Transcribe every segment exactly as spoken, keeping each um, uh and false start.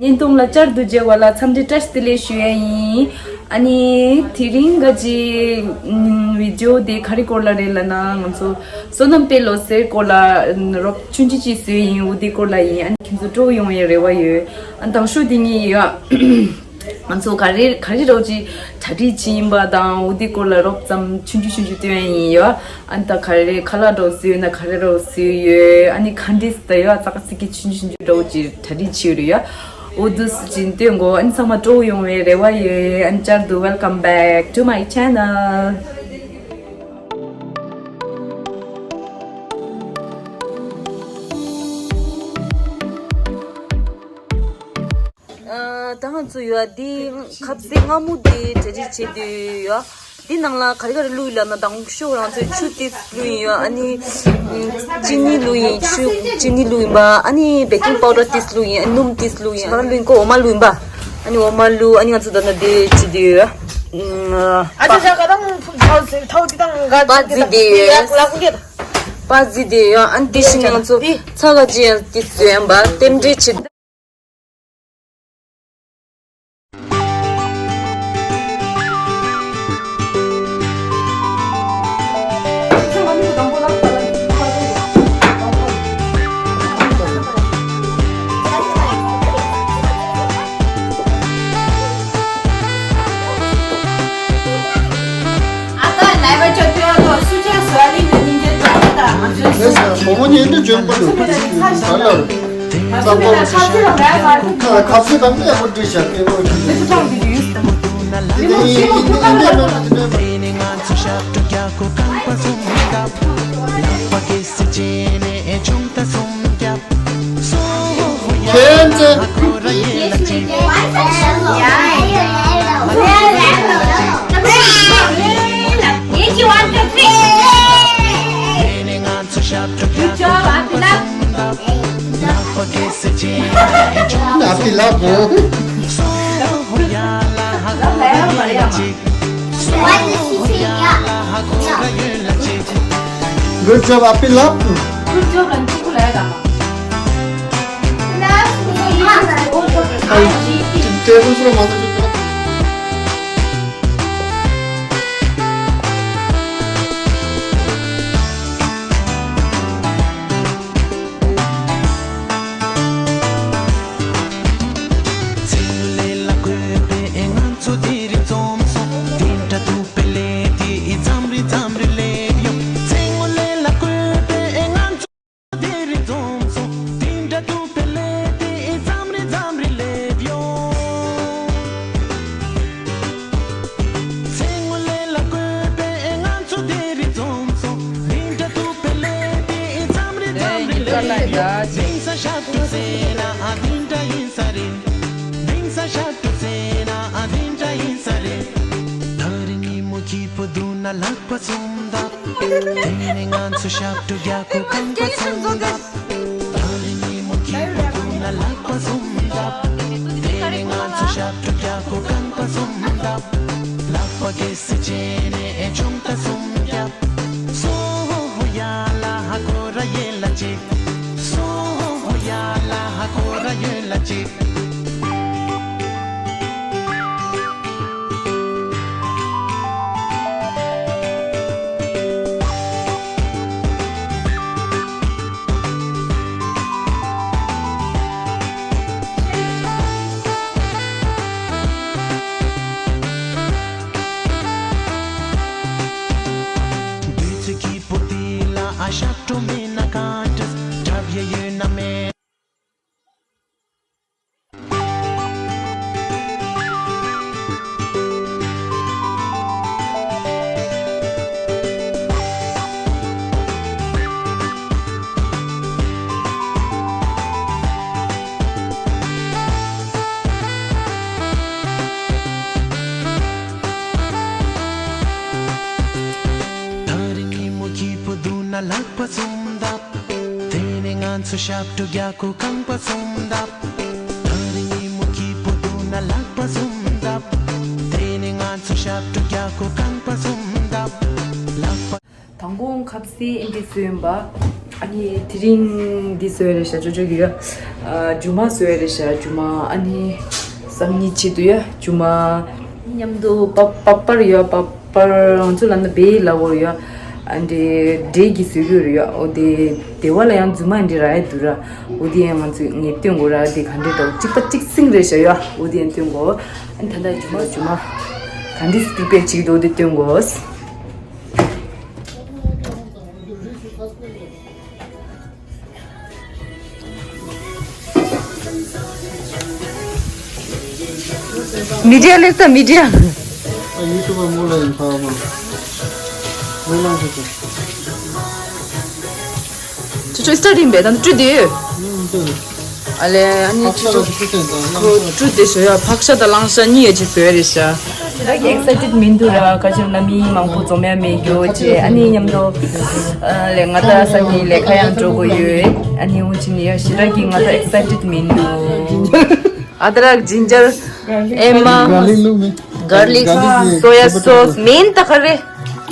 བརྙན་ཐུང་ལ་བསྐྱར་དུ་མཇལ་བ་ལ་འཚམས་འདྲི་བཀྲ་ཤིས་བདེ་ལེགས་ཞུ་ཡ་ཡིན། ཨ་ནི་དེ་རིང་ག་ཅི་ཨམ་བི་ཌི་ཡོ་དེ་ག་རེ་སྐོར་ལ་རེད་ལབ་ན། ང་ཚོ་བསོད་ནམས་དཔལ་ལོ་ཟེར་སྐོར་ལ་རོབ་ཆུང་ཆུང་ཅིག་བཟོས་ཡིན། འོ་དེ་སྐོར་ལ་ཡིན། ཨ་ནི་ཁྱེད་ཚོ་སྤྲོ་ཡོང་བའི་རེ་བ་ཡོད། ཨ་ནི་དང་ཤོས་དེ་ངས་ཡོད། ང་ཚོ་ག་རེ་ག་རེ་རོགས་ཅིག་གྲ་སྒྲིག་བྱེད་ཡིན་པ་དང་། འོ་དེ་སྐོར་ལ་རོབ་ཙམ་ཆུང་ཆུང་ཆུང་ཆུང་སྟོན་ཡ་ཡིན་ཡོད། ཨ་ནི་ད་ག་རེ་ཁ་ལག་རོགས་བཟོས་ཡོད་ན་ག་རེ་རོགས་བཟོས་ཡོད། ཨ་ནི་ག་འདྲས་ད་ཡོད་ཙག་ཙིག་གི་ཆུང་ཆུང་ཆུང་ཆུང་རོགས་ཅིག་གྲ་སྒྲིག་བྱེད་ཡོད་རེད་ཡ། འོ་དུས་སུ་ཅིག་སྟོན་གོ། ཨ་ནི་ཚང་མ་སྤྲོ་ཡོང་བའི་རེ་བ་ཡོད། ཨ་ནི་བསྐྱར་དུ་welcome back to my channel. ཨ་ད་ང་ཚོ་ཡོད་འདི་ཁ་ཟས་མངར་མོ་འདི་གྲ་སྒྲིག་བྱེད་དུས་ཡོད། འདི་ནང་ལ་ག་རེ་ག་རེ་བླུགས་ཡོད་ལབ་ན། དང་ཤོས་ང་ཚོས་ཆུ་ཏིས་བླུགས་ཡིན་ཡོད། ཨ་ནི་ཅི་ནི་བླུགས་ཡིན། ཆུ་ཅི་ནི་བླུགས་ཡིན་པ། ཨ་ནི་བེ་ཀིང་པའུ་ཌར་ཏིས་བླུགས་ཡིན། ཨ་ནི་སྣུམ་ཏིས་བླུགས་ཡིན། ཨ་ནི་བླུགས་ཡིན་གོ། འོ་མ་བླུགས་ཡིན་པ། ཨ་ནི་འོ་མ་བླུགས། ཨ་ནི་ང་ཚོ་ད་ནི་འདི་བྱེད་དུས་ཡོད། ཨ་ཅག་ཅག་ག་དང་ཐའོ་ཟེར་ཐའོ་ཅི་དང་ག་པ་ཟི་དེ་ཡོད། པ་ཟི་དེ་ཡོད། ཨ་ནི་དེ་བཞིན་ང་ཚོ་ཚ་ག་ཅི་ཡང་ཏིས་བཟོས་ཡིན་པ། རྟེན་འབྲེལ་བྱེད། Good job, Apilap. Apilap, oh. Good job, Apilap. Good job, Ranjit. Table pro mata. ལག་པ་གསུམ་བརྡབ། དེ་ནས་ང་ཚོ་ཞབས་བྲོ་རྒྱག་གོ། རྐང་པ་གསུམ་བརྡབ། ད་རིང་ཉིན་མོ་སྐྱིད་པོ་འདུག་ན་ལག་པ་གསུམ་བརྡབ། དེ་ནས་ང་ཚོ་ཞབས་བྲོ་རྒྱག་གོ། རྐང་པ་གསུམ་བརྡབ། ལག་པ་གེ་སི་བྱས་ནས་ཨེ་ཆུང་ད་གསུམ་རྒྱབ། སོ་ཧོ་ཧོ་ཡ་ལ་ཧ་གོ་ར་ཡེ་ལ་ཅིག། སོ་ཧོ་ཧོ་ཡ་ལ་ཧ་གོ་ར་ཡེ་ལ་ཅིག། བདུད་རྩི་སྐྱིད་པོ་དེ་ལ་ཨ་ཞབས་བྲོ་མེད་ན་གང་འདྲ། འཁྲབ་ཡ་ཡོད་ན་མེད། ད་རིང་ཉིན་མོ་སྐྱིད་པོ་འདུག་ན་ལག་པ་གསུམ་བརྡབ། དེ་ནས་ང་ཚོ་ཞབས་བྲོ་རྒྱག་གོ། རྐང་པ་གསུམ་བརྡབ། ད་རིང་ཉིན་མོ་སྐྱིད་པོ་འདུག་ན་ལག་པ་གསུམ་བརྡབ། དེ་ནས་ང་ཚོ་ཞབས་བྲོ་རྒྱག་གོ། རྐང་པ་གསུམ་བརྡབ། ལག་པ། དང་པོ་ཁ་ཟས་ཨེ་འདྲ་བཟོས་ཡིན་པ། ཨ་ནི་དེ་རིང་འདི་བཟོས་རེད་ཤག་ཅོ་ཅོ་གིས། ཨ་རྒྱུ་མ་བཟོས་རེད་ཤག་རྒྱུ་མ་ཨ་ནི་སང་ཉིན་ཆེད་དུ་ཡ་རྒྱུ་མ་མཉམ་དུ་པ་པ་པར་ཡ་པ་པར་ང་ཚོ་ལ་ན་བེ་ལ་བོར་ཡ་ཨ་འདྲེ་འདྲེ་གི་བཟོས་ཡོད་རེད་ཡ། འོ་དེ་དེ་བ་ལ་ཡང་རྫུན་མ་འདྲེ་ར་ཡ་འདུག་ར། འོ་དེ་ཡང་ང་ཚོས་ངས་སྟོན་དགོས་ར། དེ་ག་འདྲེ་འདྲ་བོ་གཅིག་པ་གཅིག་སྲིང་རེད་ཤག་ཡ། འོ་དེ་ཡང་སྟོན་དགོས། ཨ་ནི་ད་ལྟ་རྒྱུ་མ་རྒྱུ་མ་ག་འདྲེ་སི་པི་རི་པེར་བྱེད་ཀྱི་འདུག་དེ་སྟོན་དགོས། མི་ཌི་ཡ་ལེགས་ས་མི་ཌི་ཡ། ཨ་ཡུ་ཊུབ་པ་མོ་ལ་ཡིན་ཕ་མ། མོ་ལ་ཡིན་ཕ། ཁྱོད་ཚོ་སི་ཊར་ཡིན་པས་ད་སྤྲུལ་དེ་ཡོད། ཨ་ལས་ཨ་ནི་ཁྱོད་ཚོ་ཁོ་སྤྲུལ་དེ་ཞོ་ཡ་ཕག་ཤ་དང་གླང་ཤ་གཉིས་ཡ་ཅིག་བཟོས་རེད་ཤག་ཞེ་དྲག་གི་ཨེག་སའི་ཊེཌ་མི་འདུག་ར། ག་ཅི་ན་མི་མང་པོ་འཛོམས་ཡ་མེད་རྒྱུ་བྱས། ཨ་ནི་མཉམ་དུ་ཨ་ལས་ང་ད་སང་ཉིན་ལས་ཀ་ཡང་འགྲོ་དགོས་ཡོད། ཨ་ནི་འུ་ཅི་ནི་ཡ་ཞེ་དྲག་གི་ང་ད་ཨེག་སའི་ཊེཌ་མི་འདུག་ཨ་དྲག་ཇིན་ཇར་ཨེ་མ་གར་ལིག་བླུགས་མེད། གར་ལིག་གར་ལིག་སོ་ཡ་སོ་སི་མིན་ད་ག་རེ།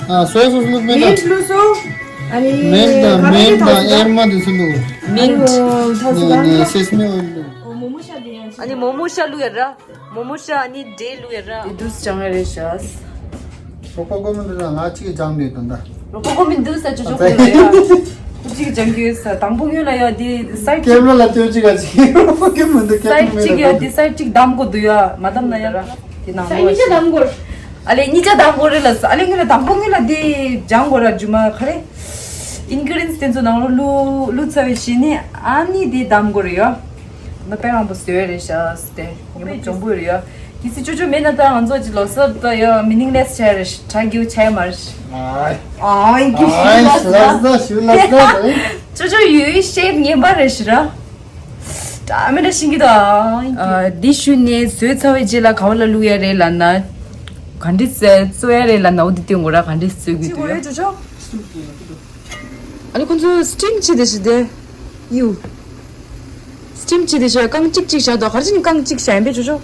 ཨ་སོ་ཡ་སོ་སི་བླུགས་མེད་ད། མིན་བླུགས་སོ། ཨ་ནི་མིན་ད་ག་རེ་མིན་ད་ཐོག་ཨེ་མ་དེ་ཚོ་བླུགས། མིན། ཨ་ནི་ཐོག་སོ་ནི་ནི་སེ་སི་མི་ཨོ་ཡལ་བླུགས། ཨ་ནི་མོ་མོ་ཤ་བླུགས་ཡ་ར། མོ་མོ་ཤ་ཨ་ནི་འབྲས་བླུགས་ཡ་ར། དེ་དུས་སྦྱང་ཡ་རེད་ཤག་རོགས་པ་ཀོ་མེན་ཊི་ལ་ང་གཅིག་གིས་སྦྱང་འདོད་དོན་ད། རོགས་པ་ཀོ་མེན་ཊི་འདུག་ས་ཅོ་ཅོ་ཨ་ཁོ་ལ་ཡ། ཁོ་གཅིག་གིས་སྦྱང་གི་ཡོད་ས། དང་པོ་སྔོན་ལ་ཡ་དེ་སའིཊ་ཀེམ་ར་ལ་སྟོན་གཅིག་ག་གཅིག་རོགས་པ་ཀོ་མེན་ཊི་ཀེམ་སའིཊ་མེད་ན་གཅིག་ཡ་ད། དེ་སའིཊ་གཅིག་བདམས་དགོས་འདུག་ཡ། མ་བདམས་ན་ཡ་ར། དེ་ནང་ལོགས་ས་གཉིས་ཆ་བདམས་དགོས། ཨ་ལས་གཉིས་ཆ་བདམས་དགོས་རེད་ལ་ས། ཨ་ལས་སྔོན་ལ་དང་པོ་སྔོན་ལ་དེ་སྦྱང་དགོས་ར། རྒྱུ་མ་ག་རེ། ཨིན་གི་རི་ཌི་ཡེན་ཊི་དེ་ཚོ་ནང་ལོགས་བླུགས་བླུགས་ཚར་བའི་ཕྱི་ནས་ཨ་ནི་དེ་བདམས་དགོས་རེད་ཡ། ང་དཔེ་རང་པོ་བཟོས་རེད་ཤག་སྟེ། ངས་མ་འཇོན་པོ་རེད་ཡ། གལ་སྲིད་ཅོ་ཅོ་མེད་ན་ད་ང་ཚོ་ཅི་ལོ་གསར་ད་ཡ་མི་ནིང་ལེ་སི་ཆགས་རེད་ཤག་གྲ་རྒྱུ་ཆགས་མ་རེད་ཤག་ཨའི། ཨའི་གི་ཨའི་ཤི་ལ་ལ་ཤི་ལ་ལ་ལ། ཅོ་ཅོ་ཡོད་ཤེད་ངན་པ་རེད་ཤག་ར། ད་མེད་ད་ཤིང་གི་ད། ཨ་འདི་ཞུ་ནས་བཟོས་ཚར་བའི་རྗེས་ལ་ག་བ་ལ་བླུག་ཡ་རེད་ལབ་ན། ག་འདྲི་ཟེར་བཙོ་ཡ་རེད་ལབ་ན་འོ་འདི་སྟོན་དགོས་ར། ག་འདྲི་བཙོ་གི་འདུག་ཡ། ཅོ་ཅོ། ཨ་ནི་ཁོང་ཚོ་སི་ཊིམ་བྱེད་དེ་ཞིག་དེ། ཡུ། སི་ཊིམ་བྱེད་དེ་ཞིག་རྐང་གཅིག་གཅིག་བཞག་འདུག་ག་རེ་བྱས་ནས་རྐང་གཅིག་བཞག་ཡིན་པས་ཅོ་ཅོ།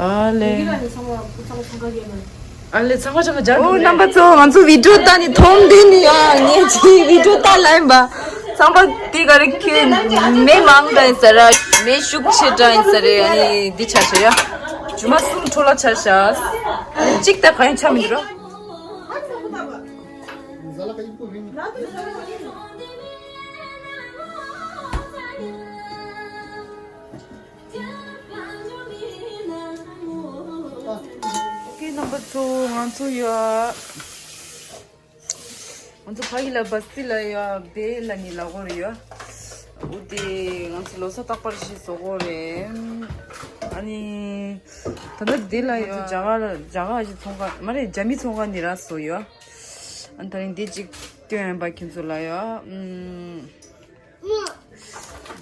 ཨ་ལེ། ཨ་ལེ་ཚང་མ་ཚང་མ་སྦྱར་འདུག་ལེ། ཨོ་རྣམ་པ་ཚོ་ང་ཚོ་བི་ཌིའོ་ལྟ་ནི་མཐོང་དུས་ནི་ཡ་ངས་ཅིག་བི་ཌིའོ་ལྟ་ལ་ཡིན་པ། ཚང་མ་དེ་ག་རེ་ཁྱོད་མེ་མང་དྲགས་ཡིན་ས་ར། མེ་ཤུགས་ཆེ་དྲགས་ཡིན་ས་རེད། ཨ་ནི་འདི་ཆ་ཤ་ཡ། རྒྱུ་མ་གསུམ་འཕྲོ་བརླག་ཆ་ཤ། གཅིག་ད་ག་ཡང་ཆ་མི་འདུག་ར། ཨོ་ཀེ་རྣམ་པ་ཚོ་ང་ཚོ་ཡ། ང་ཚོ་ཕ་གི་ལ་བ་སི་ལ་ཡ་བེ་ལ་ནི་ལ་གོ་རེ་ཡ། འོ་དེ་ང་ཚོ་ལོ་གསར་རྟག་པར་ཞིག་བཟོ་གོ་རེ། ཨ་ནི་ད་ལྟ་དེ་ལ་ཡ་རྒྱ་གར་རྒྱ་གར་ཞིག་ཚོང་ཁང་མ་རེད། རྒྱ་མི་ཚོང་ཁང་ནི་ར་བཟོ་ཡ། ཨ་ནི་ད་རིང་དེ་གཅིག་སྟོན་ཡིན་པ་ཁྱེད་ཚོ་ལ་ཡ། ཨུམ།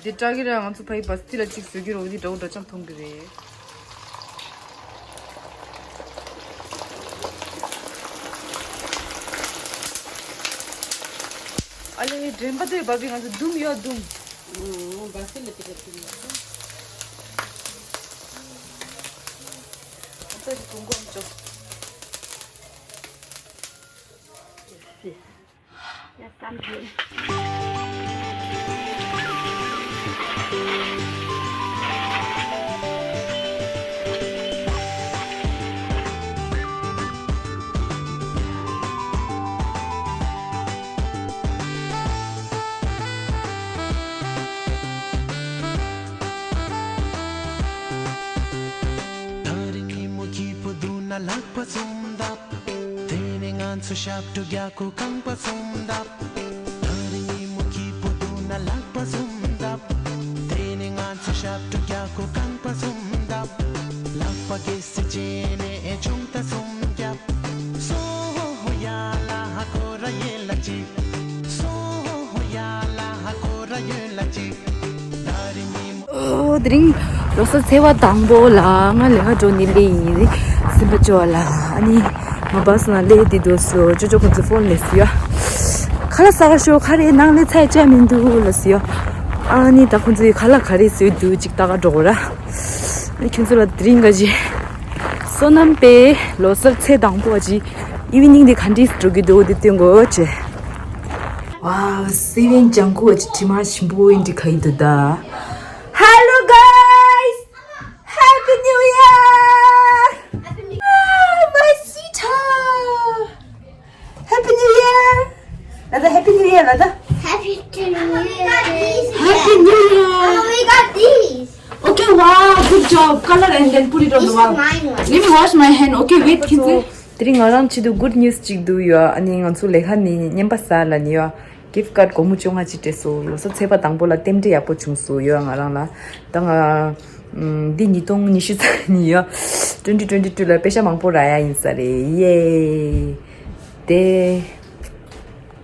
འདི་སྐྲག་གི་རེད། ང་ཚོ་ཕ་ཡི་བ་སི་ལ་གཅིག་བཟོས་ཀྱི་རེད། འོ་འདི་འདྲ་བོ་འདྲ་ཅང་མཐོང་གི་རེད། ཨ་ལེ་དྲན་པ་དེ་བ་བི་ང་ཚོ་ལྡུམ་ཡོད་ལྡུམ། ཨུ་བ་སི་ལ་དེ་ག་ཁྱེར་ཡོད། ཨ་ཙི་ཀུང་ཀུང་ཅོ། ད་རིང་ཉིན་མོ་སྐྱིད་པོ་འདུག་ན་ལག་པ་གསུམ་བརྡབ། དེ་ནས་ང་ཚོ་ཞབས་བྲོ་རྒྱག་གོ་རྐང་པ་གསུམ་བརྡབ། ད་རིང་ཉིན་མོ་སྐྱིད་པོ་འདུག་ན་ལག་པ་གསུམ་བརྡབ། དེ་ནས་ང་ཚོ་ཞབས་བྲོ་རྒྱག་གོ་རྐང་པ་གསུམ་བརྡབ། ལག་པ་གེ་སར་བྱས་ནས་ཅུང་ཏ་གསུམ་རྒྱབ། སོ་ཧོ་ཧོ་ཡ་ལ་ཧ་ཁོ་ར་ཡེ་ལ་ཅི། སོ་ཧོ་ཧོ་ཡ་ལ་ཧ་ཁོ་ར་ཡེ་ལ་ཅི། ད་རིང་ཉིན་མོ། ཨོ་དེ་རིང་ལོ་གསར་ཚེས་པ་དང་པོ་ལ་ང་ལས་ཀ་འགྲོ་ནི་ལེ་ཡིན་རེད། སེམས་པ་སྐྱོ་བ་ལ་ཨ་ནི་ང་བ་སི་ནང་སླེབས་དེ་དུས་སུ་ཅོ་ཅོ་ཁོ་ཚོ་ཕོན་ལས་སུ་ཡ། ཁ་ལག་ཟ་ག་ཤོག་ཁ་རེ་ནང་ལས་ཚད་ཅག་མི་འདུག་ལ་སུ་ཡ། ཨ་ནི་ད་ཁོ་ཚོས་ཁ་ལག་ག་རེ་བཟོས་འདུག་ཅིག་ལྟ་ག་འགྲོ་གོ་ར། ཨ་ནི་ཁྱོད་ཚོ་ལ་དེ་རིང་ག་ཅི། བསོད་ནམས་པའི་ལོ་གསར་ཚེས་དང་པོ་ག་ཅི། ཨི་ཝི་ནིང་དེ་ག་འདྲས་འགྲོ་གི་འདུག་དེ་སྟོན་གོ་ཅེ། Wow, སེ་བན་ལྗང་ཁུ་བ་ཅི་དྲི་མ་ཞིམ་པོ་ཡིན་དྲི་ཁ་ཡི་འདུག་ད། Hello guys! Happy New Year! Ah, my sweetheart! Happy New Year! Lada, Happy New Year, Lada. Happy New Year. Happy New Year. Oh, we got these. Okay, wow, good job. Color and then put it on the wall. This is mine one. Let me wash my hand. Okay, wait, Kinsey. དེ་རིང་ང་རང་ཆེད་དུ་good news ཅིག་འདུག་ཡོད། ཨ་ནི་ང་ཚོ་ལས་ཀ་ནས་རྔན་པ་ཟ་ལ་ནི་ཡོད། gift card སྒོར་མོ་བཅོ་ལྔ་ཅིག་སྤྲད་སོང་། ལོ་གསར་ཚེས་པ་དང་པོ་ལ་རྟེན་འབྲེལ་ཡག་པོ་བྱུང་སོང་ཡོད་ང་རང་ལ། ད་ང་ཨམ། འདི་ཉིས་སྟོང་ཉི་ཤུ་རྩ་གཉིས་ཡོད། twenty twenty two ལ་པེ་ཤ་མང་པོ་རག་ཡ་ཡིན་ས་རེད། ཡེ། དེ།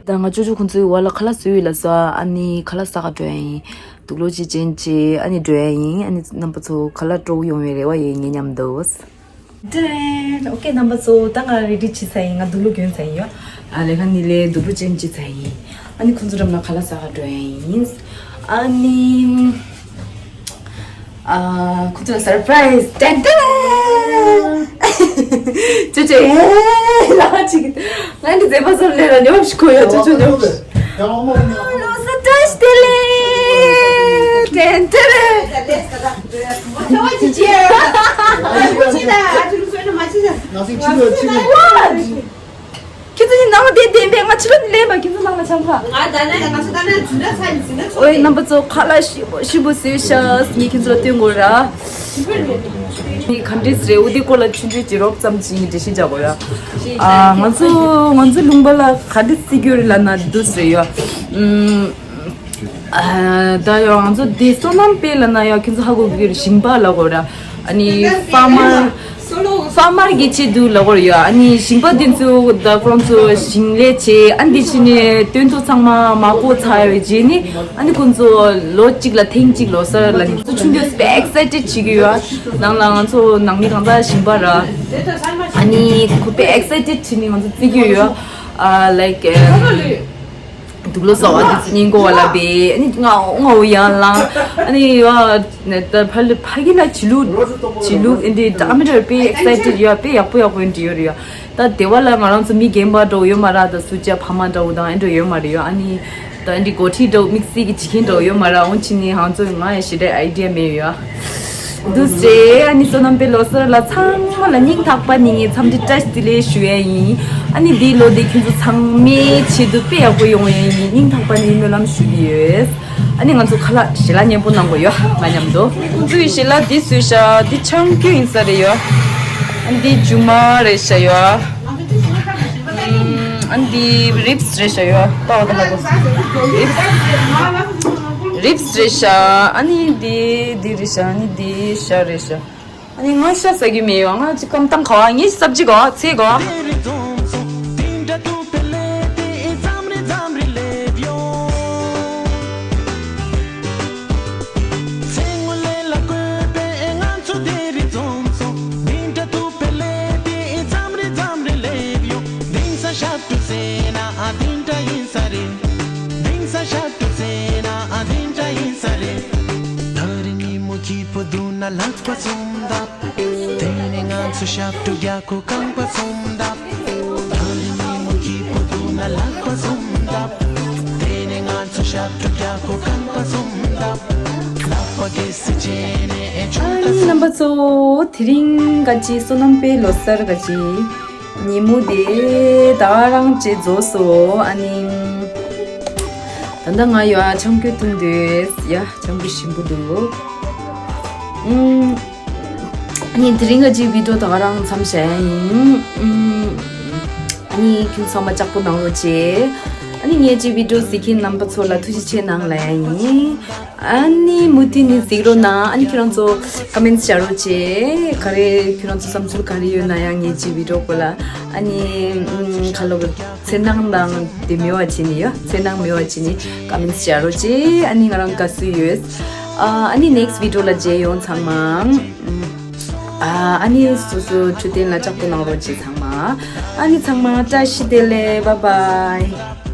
ད་ང་ཅོ་ཅོ་ཁོང་ཚོའི་བར་ལ་ཁ་ལག་བཟོས་ཡོད་ལ་ས། ཨ་ནི་ཁ་ལག་ཟ་ག་འགྲོ་ཡ་ཡིན། དུག་ལོག་ཅིག་ཅན་ཅིག་ཨ་ནི་འགྲོ་ཡ་ཡིན། ཨ་ནི་རྣམ་པ་ཚོ་ཁ་ལག་སྤྲོ་བོ་ཡོང་བའི་རེ་བ་ཡོད་ངའི་མཉམ་དུ། དྲན། ཨོ་ཀེ་རྣམ་པ་ཚོ་ད་ང་རེ་ཌི་བྱས་ཚར་ཡིན། ང་དུག་ལོག་གྱོན་ཚར་ཡིན་ཡོད། ཨ་ལས་ཀ་ནི་ལས་དུག་ལོག་ཅན་ཅིག་ཚར་ཡིན། ཨ་ནི་ཁོང་ཚོ་འགྲམ་ལ་ཁ་ལག་ཟ་ག་འགྲོ་ཡ་ཡིན། ཨ་ནི། ཨ། ཁོ་ཚོ་ལ་སར་པ་རའི་སི། ཏན་ཏན། ཅོ་ཅོ་ཨེ་ལ་ཅིག་ང་འདི་མཛེས་པ་ཚོར་ལས་ལ་ཉོབ་ཤི་ཁོ་ཡ། ཅོ་ཅོ་ཉོབ་ཤི། ལོ་སོ་བཀྲ་ཤིས་བདེ་ལེགས། ཏན་ཏན། ཁྱེད་ཚོ་ནི་ནང་ལ་བསྡད་བསྡད་པས་ང་ཕྱི་ལོགས་ནས་ལེན་པ། ཁྱེད་ཚོ་ནང་ལ་བསྡད་བསྡད་པས་ང་ཕྱི་ལོགས་ནས་ལེན་པ། ཁྱེད་ཚོ་ནང་ལ་ཆང་ཁ། ང་ད་ནས་ང་ཚོ་ད་ནས་འཛུལ་ན་ཚ་ཡིན་ཟིན་ན་ཚ། ཨོའི་རྣམ་པ་ཚོ་ཁ་ལག་ཞིམ་པོ་ཞིམ་པོ་བཟོས་ཤག་ངས་ཁྱེད་ཚོ་ལ་སྟོན་དགོས་ར། ངས་ག་འདྲས་རེད། འོ་དེ་སྐོར་ལ་ཆུང་ཆུང་ཅིག་རོབ་ཙམ་ཅིག་ངས་འགྲེལ་བཤད་རྒྱག་དགོས་ར། ཨ། ང་ཚོ་ང་ཚོ་ལུང་པ་ལ་ག་འདྲས་བརྩི་རྒྱུ་རེད་ལབ་ན་འདུག་ཟེར་ཡོད། ཨ། ད་ཡོད་ང་ཚོ་འདི་སོ་ནམ་པའི་ལབ་ན་ཡོད། ཁྱེད་ཚོ་ཧ་གོ་གི་རེད། ཞིང་པ་ལབ་དགོས་ར། ཨ་ནི་ཕར་མར་ཕར་མར་གྱི་ཆེད་དུ་ལབ་དགོས་ར་ཡོད། ཨ་ནི་ཞིང་པ་འདི་ཚོ་ད་ཁོང་ཚོ་ཞིང་ལས་བྱེད། ཨ་འདི་ཕྱི་ནས་སྟོན་ཐོག་ཚང་མ་མ་བཀོག་ཚར་བའི་རྗེས་ནི་ཨ་ནི་ཁོང་ཚོ་ལོ་གཅིག་ལ་ཐེངས་གཅིག་ལོ་གསར་ལ་ནི་ཚོ་ཆུང་དུས་དཔེ་ཨེག་སའི་ཊེཌ་བྱེད་ཀྱི་ཡོད། ནང་ལ་ང་ཚོ་ནང་མི་གང་ཟག་ཞིང་པ་ར། ཨ་ནི་ཁོ་དཔེ་ཨེག་སའི་ཊེཌ་བྱེད་ནི་ང་ཚོ་བརྩི་གི་ཡོད། ཨ། ལའིཀ་ཨ། དུག་ལོག་ཟ་བ་དེ་ཚོ་སྙིང་གོ་བ་ལ་བེ། ཨ་ནི་ང་ང་འོ་ཡང་ལང་། ཨ་ནི་ཡོ། ད་ཕ་ལི་ཕ་གི་ལ་བྱི་ལུག་བྱི་ལུག་ཨེ་འདྲི་འདྲ་མི་འདྲ་དཔེ་ཨེག་སའི་ཊེཌ་ཡོད། དཔེ་ཡག་པོ་ཡག་པོ་ཨེ་འདྲི་ཡོད་རེད་ཡོད། ད་དེ་བ་ལ་ང་རང་ཚོ་མི་རྒན་པ་འདྲ་བོ་ཡོད་མ་ར། ད་སུ་ཅག་ཕ་མ་འདྲ་བོ་དང་ཨེ་འདྲ་ཡོད་མ་རེད་ཡོད། ཨ་ནི་ད་ཨེ་འདྲི་འགོ་ཁྲིད་འདྲ་བོ་དམིགས་བསལ་གྱི་བྱེད་མཁན་འདྲ་བོ་ཡོད་མ་ར། འོན་ཅི་ནི་ང་ཚོ་ང་ཡང་ཞེ་དྲག་ཨའི་ཌི་ཡ་མེད་ཡོད། འདུག་སེ་ཨ་ནི་སོ་ནམ་པའི་ལོ་གསར་ལ་ཚང་མ་ལ་སྙིང་ཐག་པ་ནས་ངས་འཚམས་འདྲི་བཀྲ་ཤིས་བདེ་ལེགས་ཞུ་ཡས་ཡིན། ཨ་ནི་འདིའི་ལོ་འདི་ཁྱོད་ཚོ་ཚང་མའི་ཆེད་དུ་དཔེ་ཡག་པོ་ཡོང་ཡས་ཡིན། སྙིང་ཐག་པ་ནས་སྨོན་ལམ་ཞུ་གི་ཡོད། ཨ་ནི་ང་ཚོ་ཁ་ལག་ཞལ་ལག་མཉེས་པོ་གནང་དགོས་ཡོད་ང་མཉམ་དུ། ཁོང་ཚོའི་ཞལ་ལག་འདི་བཟོས་ཤག་འདི་ཆང་ཁྱུ་ཡིན་ས་རེད་ཡོད། ཨ་ནི་འདི་རྒྱུ་མ་རེད་ཤག་ཡོད། ཨ་ནི་འདི་རིབ་སི་རེད་ཤག་ཡོད། ལྟ་བ་ད་ལ་གོ། རིབ་སི། རིབ་སི་རེད་ཤག་ཨ་ནི་འདི་འདི་རེད་ཤག་ཨ་ནི་འདི་ཤ་རེད་ཤག་ཨ་ནི་ང་ཤ་ཟ་གི་མེད་ཡོད། ང་ཅི་ཀམ་ཏང་ཁ་བ་ངས་སབ་ཇི་གོ་ཚེ་གོ། ལྷག་པ་གསུམ་ལྡབ། དེ་ནས་ང་ཚོ་ཞབས་བྲོ་རྒྱག་གོ་རྐང་པ་གསུམ་ལྡབ། ད་རིང་ཉིན་མོ་སྐྱིད་པོ་འདུག་ན་ལྷག་པ་གསུམ་ལྡབ། དེ་ནས་ང་ཚོ་ཞབས་བྲོ་རྒྱག་གོ་རྐང་པ་གསུམ་ལྡབ། ལག་པ་གེ་སི་བྱས་ནས་ཨེ་ཆུང་ཨ་ནི་རྣམ་པ་ཚོ། དེ་རིང་ག་ཅི་སོ་ནམ་པའི་ལོ་གསར་ག་ཅི་ཉིན་མོ་དེ་ད་རང་བྱས་རྫོགས་སོ། ཨ་ནི་ད་ལྟ་ང་ཡོད་ཨ་ཆང་ཁྱུ་འཐུང་དུས་ཡ་ཆང་ཁྱུ་ཞིམ་པོ་འདུག་ཨུམ། ངས་དེ་རིང་ག་ཅིག་བི་ཌིའོ་ད་ག་རང་མཚམས་བཞག་ཡ་ཡིན། ཨུམ། ཨ་ནི་ཁྱོད་ཚང་མ་ལྕགས་པོ་གནང་རོགས་བྱེད། ཨ་ནི་ངའི་ཅིག་བི་ཌིའོ་གཟིགས་མཁན་རྣམ་པ་ཚོ་ལ་ཐུགས་རྗེ་ཆེ་གནང་ལབ་ཡ་ཡིན། ཨ་ནི་མུ་མཐུད་ནས་གཟིགས་རོགས་གནང་། ཨ་ནི་ཁྱོད་རང་ཚོ་ཀོ་མེན་ཊི་བྱ་རོགས་བྱེད། ག་རེ་ཁྱོད་རང་ཚོ་བསམ་ཚུལ་ག་རེ་ཡོད་ན་ཡང་ངའི་ཅིག་བི་ཌིའོ་སྐོར་ལ། ཨ་ནི་ཨུམ་ཁ་ལོ་གི་འཚེར་སྣང་དང་དེ་མེད་པ་བྱེད་ནི་ཡོད། འཚེར་སྣང་མེད་པ་བྱེད་ནི་ཀོ་མེན་ཊི་བྱ་རོགས་བྱེད། ཨ་ནི་ང་རང་དགའ་བསུ་ཡོད། ཨ་ཨ་ནི་ནེག་སི་ཊི་བི་ཌིའོ་ལ་མཇལ་ཡོང་ཚང་མ། ཨ་ཨ་ནི་སོ་སོ་འཕྲོད་བསྟེན་ལ་ལྕགས་པོ་གནང་རོགས་བྱེད་ཚང་མ། ཨ་ནི་ཚང་མ་བཀྲ་ཤིས་བདེ་ལེགས། བཱའི་བཱའི།